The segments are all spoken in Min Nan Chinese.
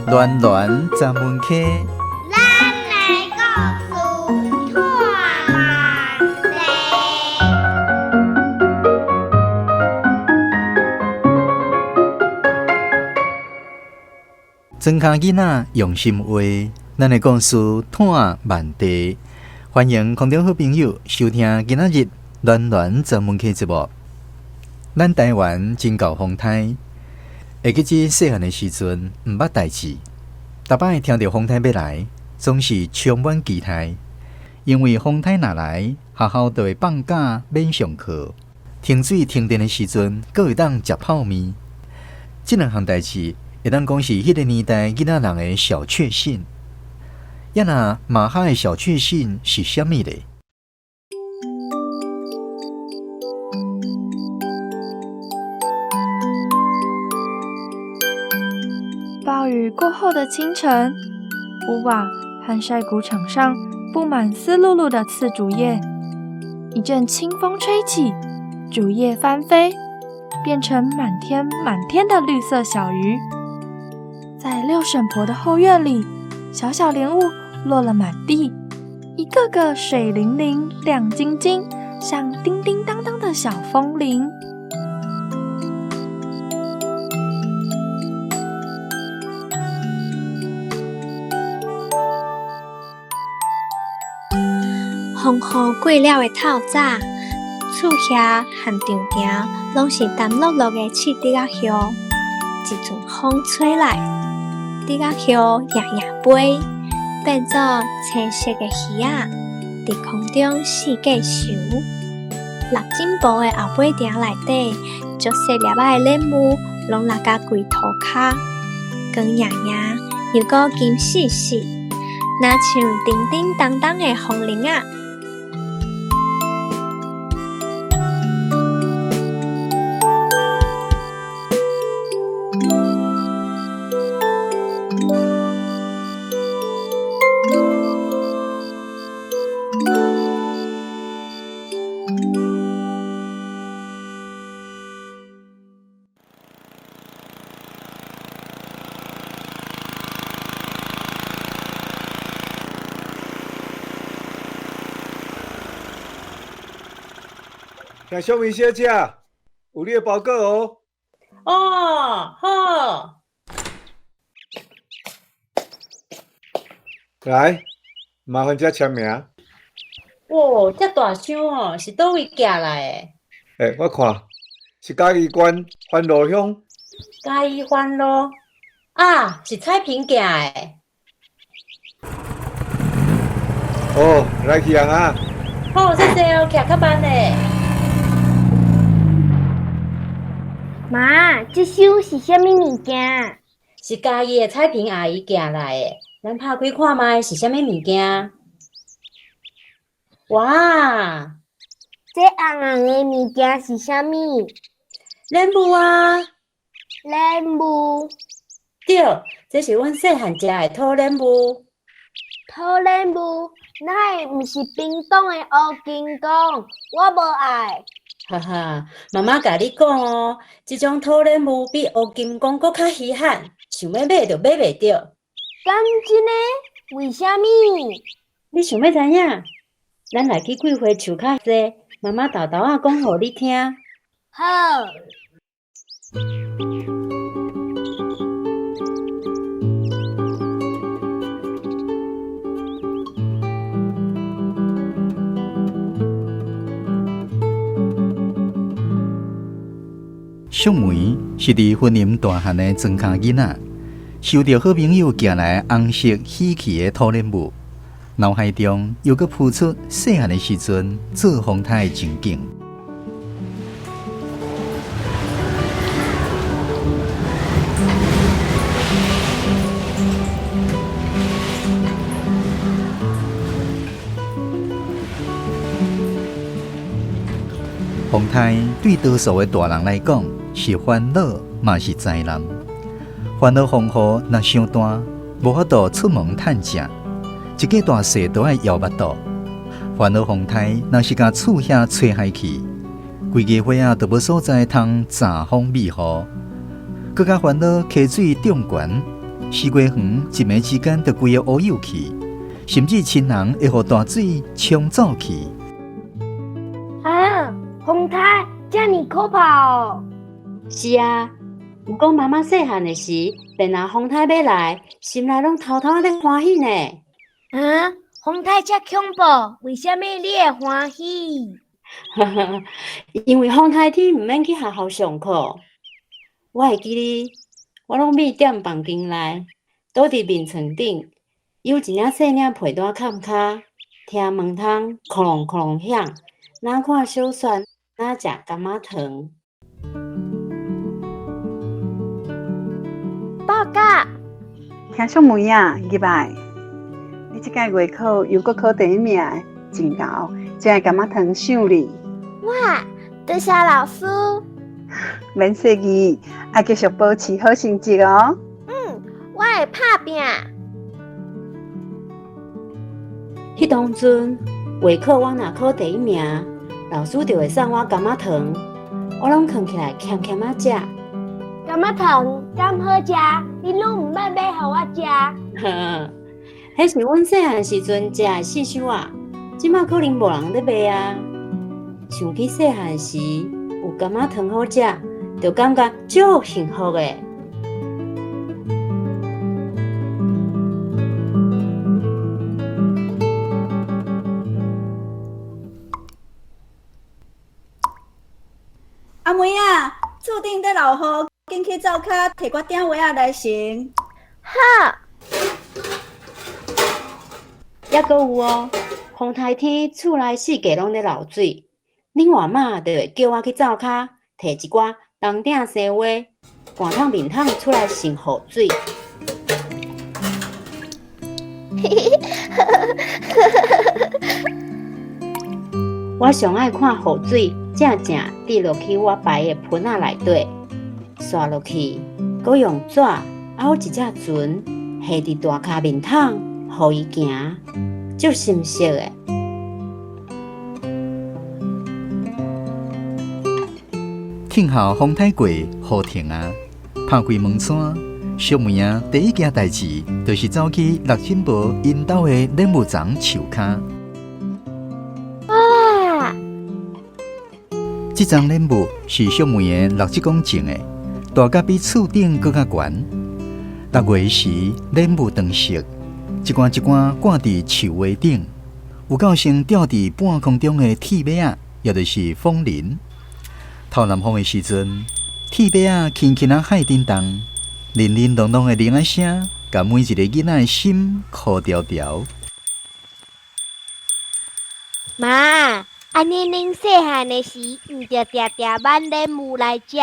暖暖十门溪，咱的故事拖万地。庄跤囡仔用心画，咱的故事拖万地。欢迎空中好朋友收听今仔日暖暖十门溪节目。咱台湾真𠢕风颱，会记这细汉的时阵，毋捌代誌，逐擺聽著風颱欲來，總是充滿期待，因為風颱若來，學校就會放假免上課，停水停電的時陣，閣會當食泡麵。這兩項代誌，會當講是彼个年代囡仔人的小確幸。啊若馬哈的小確幸是啥物咧？暴雨過後的清晨，屋瓦和曬谷場上布滿濕漉漉的刺竹葉。一陣清風吹起，竹葉翻飛，變成滿天滿天的綠色小魚。在六嬸婆的後院裡，小小蓮霧落了滿地，一個個水靈靈、亮晶晶，像叮叮當當的小風鈴。風雨過了的透早，厝遐和長埕攏是澹漉漉的刺竹仔葉。一陣風吹來，竹仔葉搖搖飛，變做青色的魚仔，佇空中四界游。六珍埔的後尾埕內底，足細粒仔的蓮霧攏落甲規塗跤，光熠熠又閣金絲絲，若像叮叮當當的風鈴仔。聽小梅小姐，有你的包裹哦。哦，好。來，麻煩這簽名。哇，這大箱哦，是佗位寄來的？欸，我看是嘉義縣番路鄉。嘉義番路啊，是彩萍寄的。哦，來去啊哈。好，謝謝哦，徛較慢咧。媽，這箱是啥物物件？是嘉義的彩萍阿姨寄來的，咱拍開看覓是啥物物件？哇！這紅紅的物件是啥物？蓮霧啊！蓮霧。對，這是阮細漢食的土蓮霧。土蓮霧，哪會毋是屏東的烏金剛？我無愛。哈哈，媽媽共你講哦，這種土蓮霧比烏金剛閣較稀罕，想欲買就買袂著。敢真的？為啥物？你想欲知影？咱來去桂花樹跤坐，媽媽沓沓仔講予你聽。好。淑梅是佇雲林大漢的莊跤囡仔，收著好朋友寄來紅色喜氣的土蓮霧，腦海中又閣浮出細漢的時陣做風颱的情景。風颱對多數的大人來講是煩惱，嘛是災難。煩惱風雨若傷大，無法度出門趁食，一家大細都愛枵腹肚。煩惱風颱若是共厝遐吹害去，规家伙仔都無所在通遮風避雨，閣較煩惱溪水漲懸，西瓜園一暝之間就規个烏有去，甚至親人會予大水沖走去。啊，風颱遮爾可怕哦！是啊，毋過媽媽細漢的時，便若風颱欲來，心內攏偷偷咧歡喜呢。啊，風颱遮恐怖，為啥物你會歡喜？因為風颱天毋免去學校上課。我會記得，我攏覕踮房間內，倒佇眠床頂，搝一領細領被單崁跤，聽門窗哐啷哐啷響，若看小說，若食柑仔糖。報告，聽小妹啊，入來。你這屆月考又閣考第一名，真𠢕，這个柑仔糖賞你。哇，多謝老師。免客氣，愛繼續保持好成績哦。嗯，我會拍拚。彼當陣月考我若考第一名，老師就會送我柑仔糖，我攏囥起來儉儉仔食。柑仔糖敢好食？你攏毋捌買予我食。彼是阮細漢時陣食的四手仔，這馬可能無人咧賣啊。想起細漢時有柑仔糖好食，就感覺足幸福的。阿妹啊，厝頂咧落雨，緊去灶跤提寡鼎糜仔來盛。好。猶閣有哦，風颱天厝內四界攏咧漏水，恁外媽就會叫我去灶跤提一寡銅鼎生話、罐桶面桶出來盛雨水。我上愛看雨水正正滴落去我擺的盆仔內底，瀉落去，閣用紙拗一隻船繫佇大跤面桶，予伊行，足心適的。聽候風颱過，雨停啊，拍開門窗，小妹仔第一件代誌就是走去陸振婆𪜶兜的蓮霧叢樹跤。哇！這叢蓮霧是小妹的六叔公種的，大甲比厝頂閣較懸。六月時，蓮霧長熟，一竿一竿掛佇樹葉頂，有夠像吊佇半空中的鐵馬仔，也就是風鈴。透南風的時陣，鐵馬仔輕輕仔海振動，鈴鈴啷啷的鈴仔聲，共每一个囡仔的心箍牢牢。媽，按呢恁細漢的時，毋著定定挽蓮霧來食。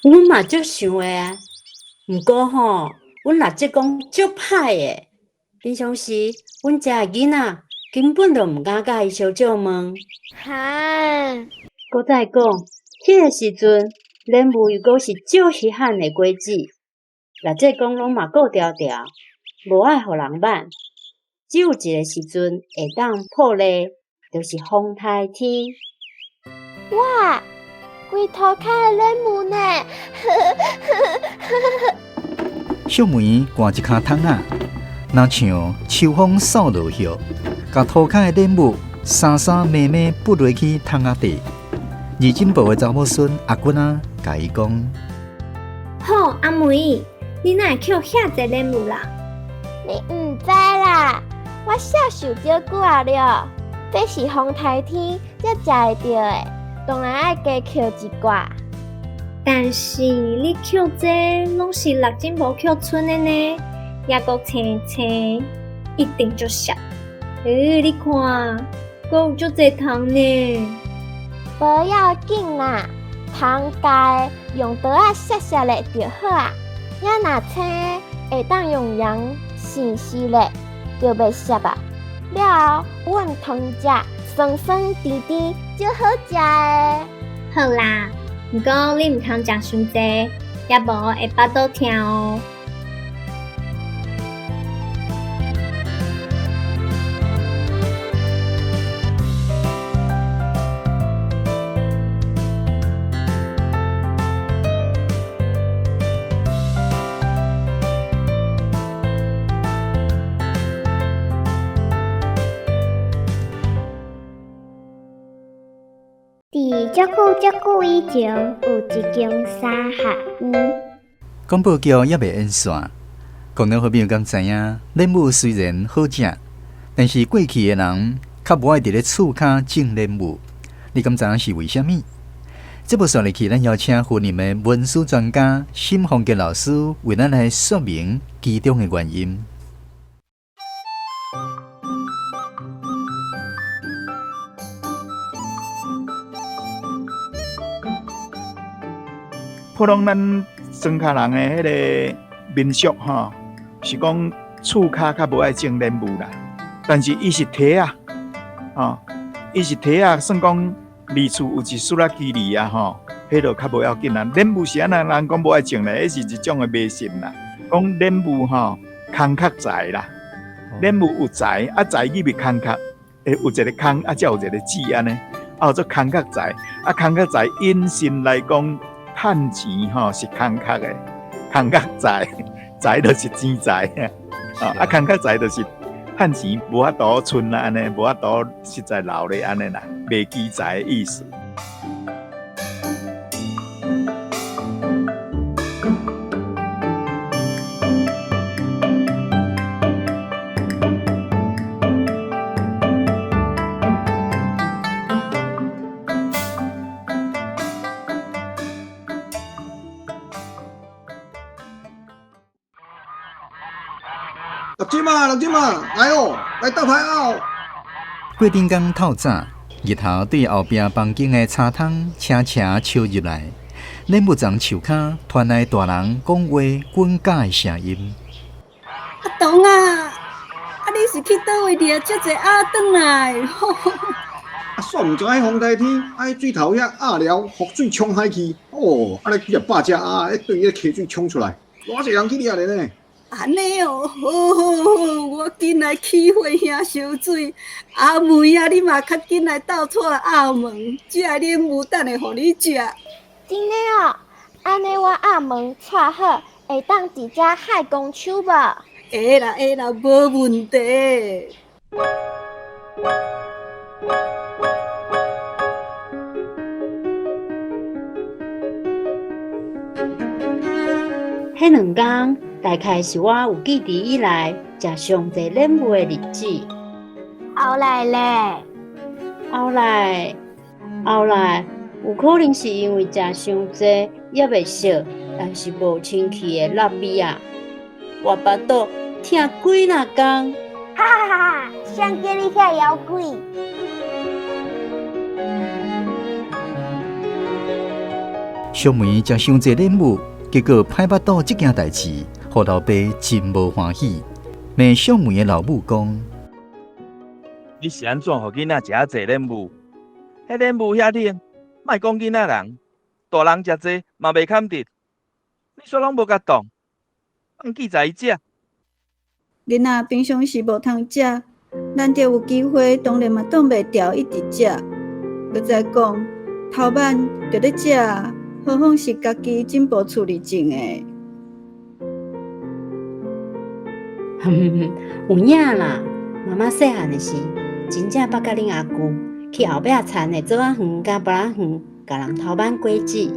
阮嘛足想的啊，毋過吼，阮六叔公足歹的，平常時阮遮的囡仔根本就毋敢佮伊相借問。哈！閣再講，彼个時陣蓮霧又閣是足稀罕的果子，六叔公攏嘛顧牢牢，無愛予人挽。只有一个時陣會當破例，就是風颱天。哇！規塗跤的蓮霧呢？小梅掛一跤桶仔，若像秋風掃落葉，共塗跤的蓮霧沙沙密密撥落去桶仔底。二進步的查某孫阿君仔，共伊講：好，阿梅，你哪會抾遐濟蓮霧啦？你毋知啦，我舍受少久啊了，這是風颱天才食會著的，當然愛加抾一寡。但是你抾這攏是六指無抾賰的呢，猶閣青青，一定足澀。你看，閣有足濟蟲呢。無要緊啦，蟲咬的用刀仔削削咧就好啊。也若青會當用鹽瀉瀉咧，就袂澀啊。了後阮湯食，酸酸甜甜，足好食的。好啦，毋過你毋通食傷濟，也無會腹肚疼哦。足久足久以前，有一間三合院。廣播劇猶未演煞，觀眾好朋友敢知影？蓮霧雖然好食，但是過去的人較無愛佇咧厝跤種蓮霧，你敢知影是為啥物？節目煞落去，咱邀請雲林的文史專家沈鳳杰老師為咱來說明其中的原因。普通咱莊跤人的彼个民俗吼，是講厝跤較無愛種蓮霧啦，但是伊是提仔，吼，伊是提仔，算講離厝有一絲仔距離啊，吼，彼就較無要緊啦。蓮霧是按怎人講無愛種咧？彼是一種的迷信啦。講蓮霧吼，空殼財啦，蓮霧有財，啊財入去空殼，會有一个空，啊才有一个子按呢，啊叫做空殼財，啊空殼財引申來講。趁錢吼是空殼的，空殼財，財就是錢財啊，空殼財就是趁錢無法度存啊，按呢無法度實在留咧按呢啦，袂記財的意思。六金啊，六金啊，來哦，來鬥牌哦！過頂工透早，日頭對後壁房間的柴窗斜斜照入來，蓮霧叢樹跤傳來大人講話滾架的聲音。阿東啊，啊你是去佗位掠遮濟鴨轉來？啊，煞毋知影風台天，啊，彼水頭遐鴨寮雨水沖海去，哦，啊，咧幾若百隻鴨，咧對彼个溪水衝出來，偌濟人去掠咧呢？按呢哦，好好好，我緊來起火兄燒水。阿梅啊，你嘛較緊來鬥撮鴨毛，這个蓮霧等下予你食。真的哦，按呢我鴨毛撮好，會當佇遮海公手無？會啦會啦，無問題。彼兩工大概是我有記憶以來食上濟蓮霧的日子。後來咧？後來，後來有可能是因為食傷濟，猶未熟，但是無清氣的臘味仔，我腹肚疼幾若工。哈哈哈哈！誰叫你遐枵鬼？小梅食傷濟蓮霧，結果歹腹肚這件代誌，予老爸真無歡喜。罵小梅的老母講：你是按怎予囡仔食遐濟蓮霧？彼蓮霧遐冷，莫講囡仔人，大人食濟嘛袂堪得。你煞攏無共擋，放記在伊食。囡仔平常時無通食，難得有機會，當然嘛擋袂牢，一直食。閣再講，頭晚就咧食，何況是家己進步厝裡種的。有影啦，媽媽細漢的時，真正捌佮恁阿舅去後壁田的棗仔園佮芭樂園，共人偷挽果子。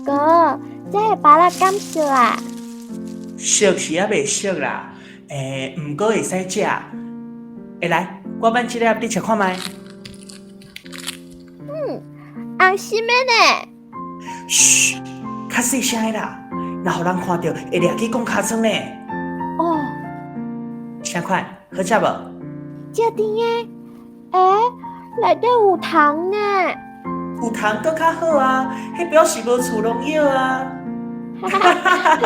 哥，這个芭樂敢熟啊？熟是猶未熟啦，欸，毋過會使食。欸，來，我挽這粒，你食看覓。嗯，紅心的呢。噓，較細聲的啦，若予人看著會掠去講尻川呢。哦。啥款？好食無？這甜的，欸，內底有糖呢。有糖閣較好啊，彼表示無厝農藥啊。哈哈哈哈！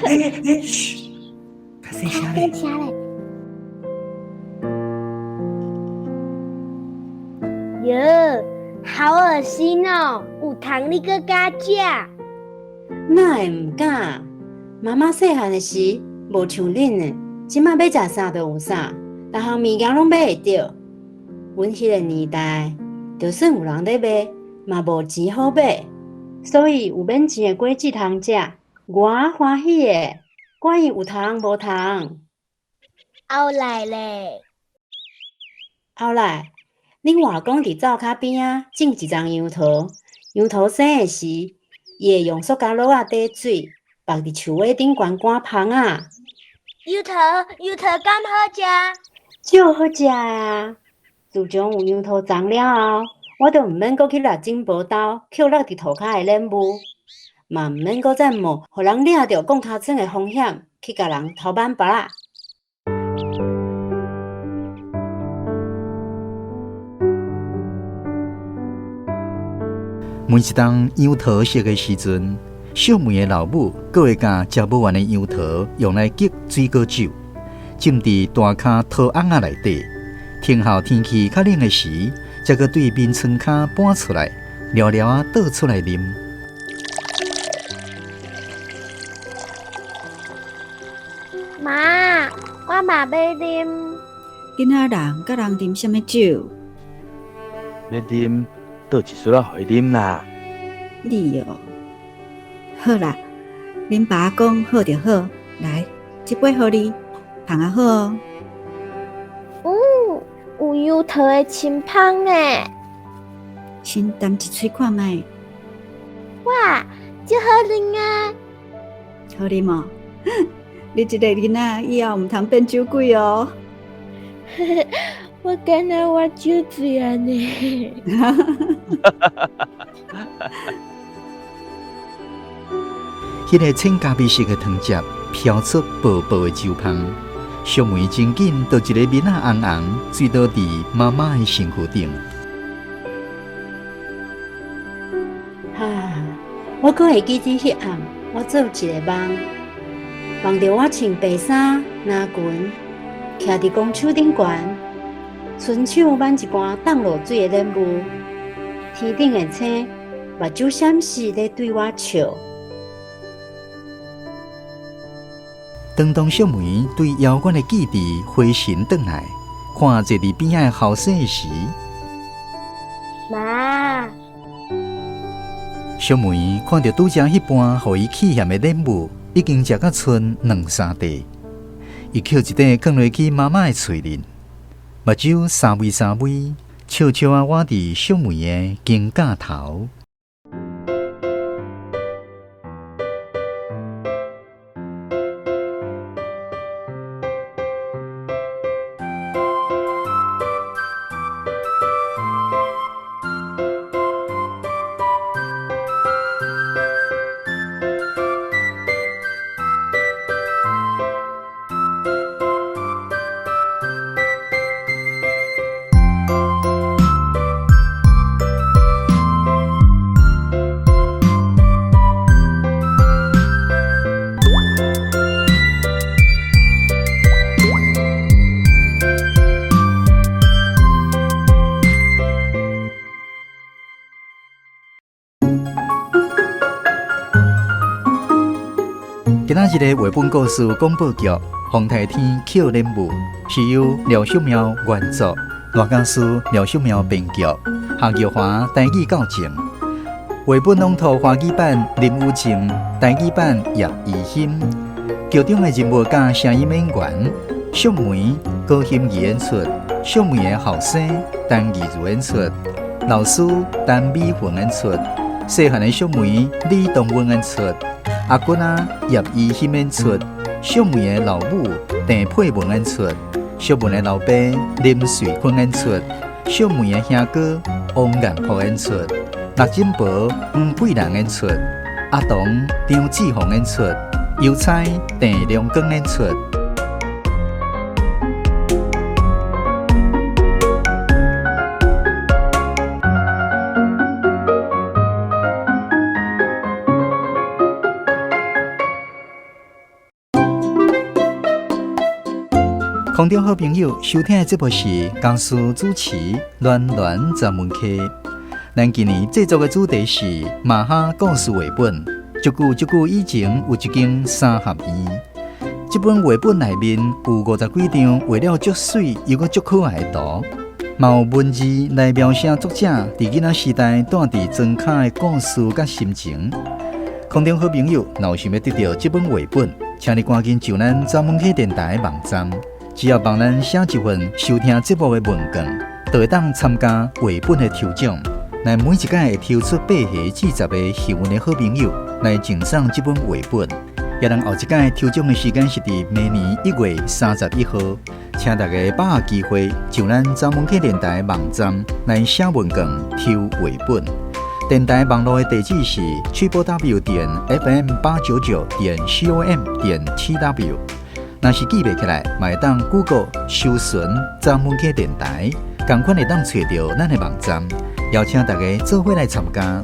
欸欸，噓，較細聲咧。喲，好惡心哦！有糖你閣敢食？哪會毋敢？媽媽細漢的時，無像恁的，這馬欲食啥就有啥，逐項物件攏買會著。阮彼个年代，就算有人咧賣，嘛無錢好買，所以有免錢的果子通食，偌歡喜的，管伊有糖無糖。後來咧？後來，恁外公佇灶跤邊仔種一叢楊桃，楊桃生的時，伊會用塑膠簍仔底水，縛佇樹尾頂懸趕蜂仔。楊桃，楊桃敢好食？足好食啊！自從有楊桃欉了後，我就毋免閣去掠整無兜，抾落佇塗跤的蓮霧，嘛毋免閣再冒予人掠著摃尻川的風險，去共人偷挽芭仔。每一冬楊桃熟的時陣，小梅的老母閣會共食無完的楊桃用來結水果酒，浸佇大跤桃甕仔內底，聽候天氣較冷的時，才閣對眠床跤搬出來，寥寥仔倒出來啉。媽，我嘛欲啉。囡仔人佮人啉啥物酒？欲啉，倒一撮仔予伊啉啦。你哦，好啦，恁爸講好就好，來，這杯予你，芳仔好哦。嗯，有楊桃的清芳呢。先啖一喙看覓。哇，足好啉啊！好啉哦，你這個囡仔以後毋通變酒鬼哦。我敢若我酒醉按呢。彼个浅咖啡色的湯汁飄出薄薄的酒芳，小梅真緊就一个面仔紅紅，醉倒佇媽媽的身軀頂。啊！我閣會記得彼暗，我做一个夢，夢著我穿白衫、藍裙，徛佇公樹頂懸，伸手挽一罐凍落水的蓮霧，天頂的星，目睭閃爍咧對我笑。當當小梅對遙遠的記憶回神轉來，看坐佇邊仔的後生時，媽，小梅看著拄才彼盤予伊氣嫌的蓮霧，已經食甲賰兩三塊，伊抾一塊囥落去媽媽的喙裡，目睭三微三微，笑笑仔倚佇小梅的肩胛頭。今仔日的繪本故事廣播劇《風颱天抾蓮霧》是由廖秀苗原作，賴家書廖秀苗編劇，夏玉華台語教證。繪本朗讀華語版林雨靜，台語版葉怡欣。劇中的人物佮聲音演員：小梅高馨儀演出，小梅的後生陳義如演出，老師陳美雲演出，細漢的小梅李東文演出。阿君仔葉怡欣演出，小梅的老母鄭佩文演出，小梅的老爸林瑞坤演出，小梅的兄哥王彦甫演出，陸金寶黃貴蘭演出，阿童張志宏演出，郵差鄭良光演出。空中好朋友收聽的節目是江蘇主持暖暖專門客。咱今年製作的主題是馬哈故事繪本。足久足久以前有一間三合院，這本繪本內面有50幾張畫了足媠又閣足可愛的圖，嘛有文字來描寫作者佇囡仔時代蹛佇莊跤的故事佮心情。空中好朋友，若有想欲得著這本繪本，請你趕緊上咱專門客電台網站。只要幫咱寫一份收聽節目的問卷，就會當參加繪本的抽獎。來每一屆會抽出8個至10個幸運的好朋友來贈送這本繪本。予人後一屆抽獎的時間是佇明年1月31號，請大家把握機會，上咱走門客電台網站來寫問卷抽繪本。電台網路的地址是 www.fm899.com.tw。若是記袂起來，嘛會當 Google 搜尋走門客電台，仝款會當揣著咱的網站。邀請大家做伙來參加。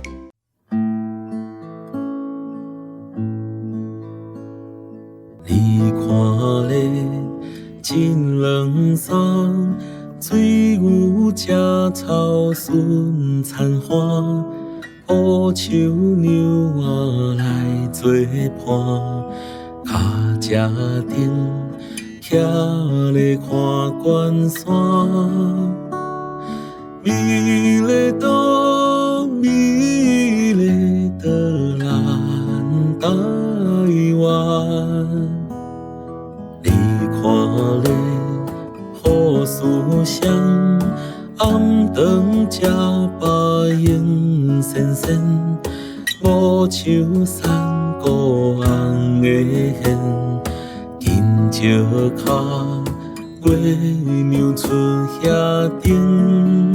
你看咧，真冷爽，水牛食草顺田花，乌树娘仔来做伴，跤車顶徛咧看关山，美丽岛，美丽的咱台湾。你看咧，好思想，暗顿食饱用仙仙，无树山谷红的现，金石跤，月娘出遐顶。